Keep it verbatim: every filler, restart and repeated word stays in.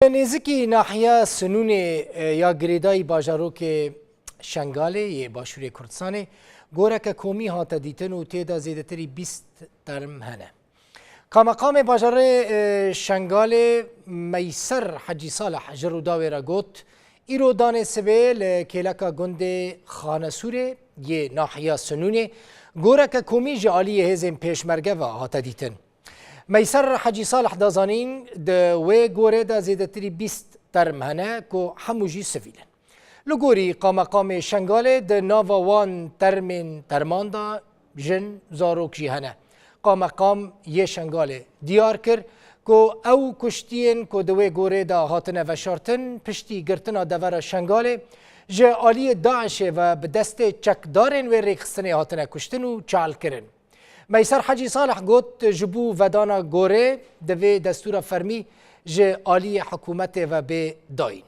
Nêzikî nahiya Sinûnê, e, ya girêdayî bajarokê Şengalê yê Başûrê Kurdistanê goreke komî hate dîtin û tê de zêdetirî bîst term hene. Qameqamê bajarê, e, Şengalê Meyser Hecî Salih ji Rûdawê re got, îro danê sibê li kêleka gundê Xanesûrê yê nahiya Sinûnê goreke komî ji aliyê hêzên pêşmerge ve hate dîtin. Meyser Hecî Salih da zanîn, di wê gorê de zêdetirî bîst term hene ku hemû jî sivîl in. Li gorî qameqamê Şengalê di nava wan termên terman de jin, zarok jî hene. Qameqam yê Şengalê diyar kir ku ew kuştiyên ku di wê gorê de hatine veşartin, piştî girtina devera Şengalê ji aliyê DAIŞê ve bi destê çekdarên wê rêkxistinê hatine kuştin û çalkirin. Meyser Hecî Salih got, ji bo vedana gorê divê destûra fermî ji aliyê hikûmetê ve bê dayîn.